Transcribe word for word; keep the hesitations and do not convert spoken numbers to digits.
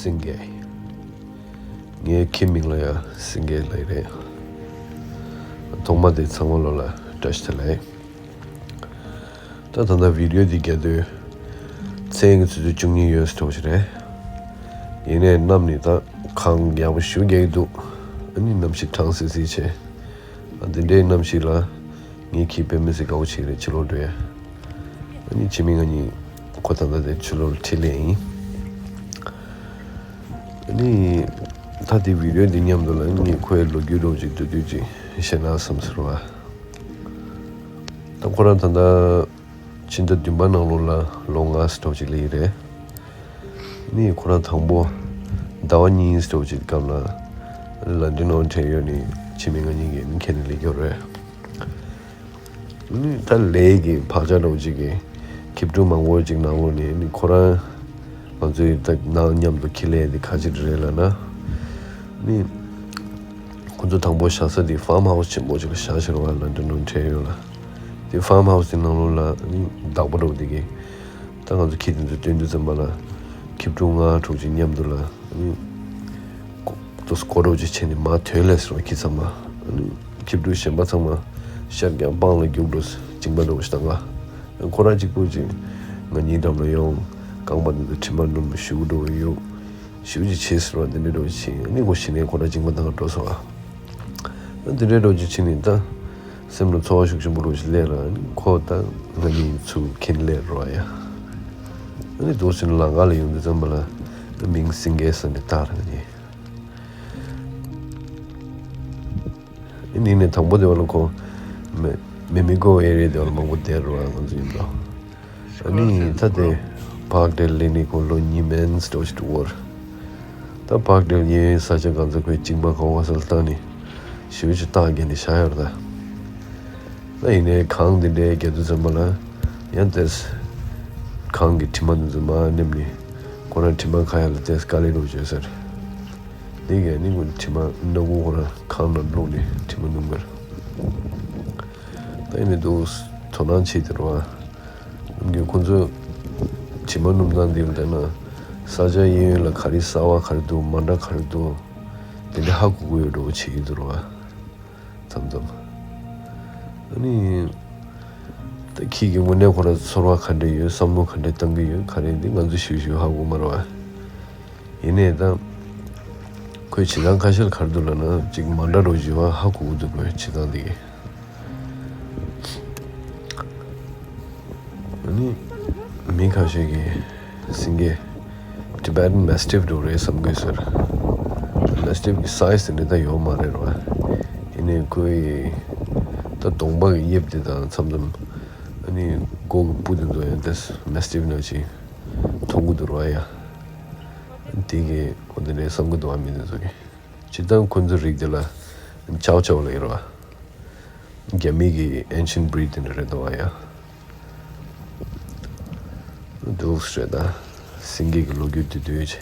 སེང་གེ། ངའི་ཁྱིམ་མིང་ལ་ཡང་སེང་གེ་ལབ་རེད། ཐོག་མ་དེ་ཚང་མ་ལོ་ལ་བཀྲ་ཤིས་བདེ་ལེགས། ད་ད་ལྟ་བི་ཌི་ཡོ་འདི་རྒྱག་དུས་མཚན་གྱི་ཆུ་ཚོད་བཅུ་གཉིས་ཡོལ་སྟོབས་ཤིག་རེད། ཡིན་ནའི་གནམ་ནི་ད་གངས་ཡག་པོ་ཞེ་པོ་རྒྱག་གི་འདུག་ཨ་ནི་གནམ་གཤིས་གྲང་སིལ་སིལ་བྱས། ཨ་འདི་འདྲའི་གནམ་གཤིས་ལ་ངའི་ཁྱི་དཔེ་མི་སྲིད་དགའ་པོ་བྱེད་ཀྱི་རེད། ཕྱི་ལོགས་འགྲོ་ཡ། ཨ་ནི་ཁྱིམ་མི་ང་གཉིས་ཁོ་ད་ལྟ་དེ་ཕྱི་ལོགས་ལ་ཁྲིད་སླེབས་ཡིན། ཨ་ནི་ད་དེ་བི་ཌི་ཡོ་འདི་མཉམ་དུ་ལ་ངས་ཁོའི་ལོ་རྒྱུས་འདྲ་པོ་ཅིག་མདོར་བསྡུས་ཅིག་བཤད་ན་བསམ་ཟེར་བ། ད་ཁོ་རང་ད་ལྟ་ཕྱི་ཟླ་བདུན་པ་ནང་ལོགས་ལ་ལོ་ལྔ་ཙམ་ཅིག་སླེབས་ཀྱི་རེད། ཨ་ནི་ཁོ་རང་དང་པོ་ཟླ་བ་གཉིས་ཙམ་ཅིག་སྐབས་ལ་ལན་ཌན་ཨོན་ཊེ་རི་ཡོ་ནས་ཁྱིམ་མི་ང་གཉིས་ཀྱིས་ཨ་ནི་ཁྱེར་ནས་སླེབས་ཀྱི་ཡོད་རེད། ཨ་ནི་ད་ལས་ཀྱི་བག་ཆགས་འདྲ་པོ་ཅིག་གིས་ཁྱི་ཕྲུག་མང་པོ་ཅིག་ནང་ལོགས་ནས་ཨ་ནི་ཁོ་རང་ང་ཚོའི་ད་ནང་མཉམ་དུ་ཁྱི་ལས་དེ་ག་ཅི་རེད་ལབ་ན། ཨ་ནི་ཁོ་ཚོ་དང་པོ་བཞག་ས་དེ་ཕཱམ་ཧའུ་སི་ཆེན་པོ་ཅིག་ལ་བཞག་ཤར་བ་ལན་ཌན་ཨོན་ཊེ་རི་ཡོ་ལ། དེ་ཕཱམ་ཧའུ་སི་དེ་ནང་ལོགས་ལ་ཨ་ནི་བདག་པོ་འདྲ་པོ་དེ་གིས་ད་ང་ཚོ་ཁྱི་དེ་ཚོ་སྟོན་དུས་ཙམ་པ་ལ་ཁྱི་ཕྲུག་ལྔ་དྲུག་ཅིག་མཉམ་དུ་ལ་ཨ་ནི་ཏོག་ཙམ་སྐོར་ར་ཅིག་བྱས་ནས་མར་ཐོན་སླེབས་ཟེར་བ། ཁྱི་ཚང་མ་ཨ་ནི་ཁྱི་ཕྲུག་གཞན་པ་ཚང་མ་ཤར་རྒྱག་སྤང་ལ་རྒྱུག་འགྲོ་ཟེར། མཇིང་པ་འདྲ་པོ་ཞིག་བཏང་ག་ཁོ་རང་གཅིག་པུ་ཅིག་ང་གཉིས་འགྲམ་ལ་ཡོང་། རྐང་པ་དེ་ཚོ་དྲི་མ་སྣོམ་ཞུ་འགྲོ་གི་ཡོད། ཞེ་པོ་ཅིག་བྱེད་ཟེར་བ་འདི་འདྲའི་འདྲ་པོ་ཅིག་བྱས། ཨ་ནི་ཁོ་གཞི་ནས་ཁོ་རང་མཇིང་པ་འདང་ག་འགྲོ་སོང་ཨ། ཨ་འདི་འདྲའི་འདྲ་པོ་ཅིག་བྱས་ནས་ད་སེམས་ལ་ཚོར་བ་ཤུགས་ཆེན་པོ་འདྲ་པོ་ཅིག་སླེབས་ལ། ཨ་ནི་ཁོ་ད་ང་གཉིས་ཚུར་འཁྱེར་སླེབས་རོགས་ཡ། ཨ་ནི་འདུག་སེ་ལམ་ཁ་ལ་ཡོང་དུས་ཙམ་པ་ལ་ཨ་མིང་སེང་གེ་ཟེར་ནས་བཏགས་རེད་ང་གཉིས། ཨ་ནི་ནས་དང་པོ་དེ་བ་ལ་ཁོ་མེ་མེ་མི་གོ་ཨེ་རི་ཡ་དེ་བ་ལ་མང་པོ་བསྡད་རོགས་ཡ། ང་ཚོ་ཡིན་ད། ཨ་ནི་ད་དེ་པཱག་ཌེལ་སླེབས་ནས་ཁོ་ལོ་གཉིས་མན་འདྲ་པོ་ཅིག་འགྲོ་གི་རེད། ད་པཱག་ཌེལ་ཡའི་ས་ཆ་གང་ཚ་ཁོའི་མཇིང་པ་ག་བ་ས་ལ་བཏང་ནས་ཞེ་པོ་ཅིག་སྟག་རྒྱལ་ནས་བཞག་ཡོད་རེད་ད། ད་ཡིན་ནའི་གངས་འདི་འདྲའི་རྒྱག་དུས་ཙམ་པ་ལ་ཡང་དེས་གངས་ཀྱི་དྲི་མ་འདི་ཚོ་མར་སྣོམ་ནས་ཁོ་རང་དྲི་མ་ཁ་ཡ་ལ་དེས་དཀའ་ལས་འདྲ་པོ་བྱས་ཟེར། འདི་གས་ནི་ཁོ་དྲི་མ་སྣ་ཁུག་ཁོ་རང་གངས་ནང་བླུགས་ནས་དྲི་མ་སྣོམ་གི་རེད། ད་ཡིན་ནའི་འདུག་དོ་སྣང་བྱེད་དེ་རེད་བ། ནམ་རྒྱུན་ཁོ་ཚོས་དྲི་མ་སྣོམ་སྟངས་འདི་ལ་བལྟས་ན་ས་ཆ་གཡས་གཡོན་ལ་ག་རེ་གསར་པ་ག་རེ་འདུག་མ་འདྲ་ག་རེ་འདུག་དེ་འདྲ་ཧ་གོ་གི་ཡོད་འདྲ་པོ་བྱེད་ཀྱི་འདུག་རེད་བ། མཚམས་མཚམས། ཨ་ནི། ད་ཁྱི་གི་དངོས་གནས་ཁོ་རང་ཚོ་ཚོར་བ་ག་འདྲ་ཡོད། བསམ་བློ་ག་འདྲ་བཏང་གི་ཡོད། ག་རེ་འདི་ང་ཚོ་ཞིབ་ཞིབ་ཧ་གོ་མ་རེད་བ། ཡིན་ནའི་ད་ཁོས་བྱེད་སྟངས་ཁ་ཤས་ལ་ག་རེ་འདུག་ལབ་ན་ཅིག་མ་འདྲ་འདྲ་པོ་ཞིག་ཡོད་པ་ཧ་གོ་གི་འདུག་ཁོའི་བྱེད་སྟངས་འདི་གིས། ཨ་ནི་མི་ཁ་ཤས་ཀྱིས་སེང་གེ་Tibetan Mastiff འདྲ་པོ་རེད་བསམ་གི་ཟེར། Mastiff གི་size དེ་འདྲ་ད་ཡོད་མ་རེད་ར། ཡིན་ནའི་ཁོའི་ད་གདོང་པ་གི་དབྱིབས་དེ་དང་མཚམས་མཚམས་ཨ་ནི་མགོ་གི་སྤུ་དེ་ཚོ་ཡང་དེ་Mastiff ནང་བཞིན་མཐོང་གི་འདུག་ར་ཡ། དེ་གི་འོ་དེ་འདྲའི་བསམ་གི་འདུག་ཨ་མི་དེ་ཚོ་གིས། སྤྱིར་བཏང་ཁོ་ཚོའི་རིགས་དེ་ལ་ཆའོ་ཆའོ་ལབ་ཀྱི་རེད་བ། རྒྱ་མི་གི་ancient breed དེ་འདྲ་རེད་འདུག་བ་ཡ། འདུག་སེ་རེད་ད། སེང་གེ་གི་ལོ་རྒྱུས་དེ་དུས་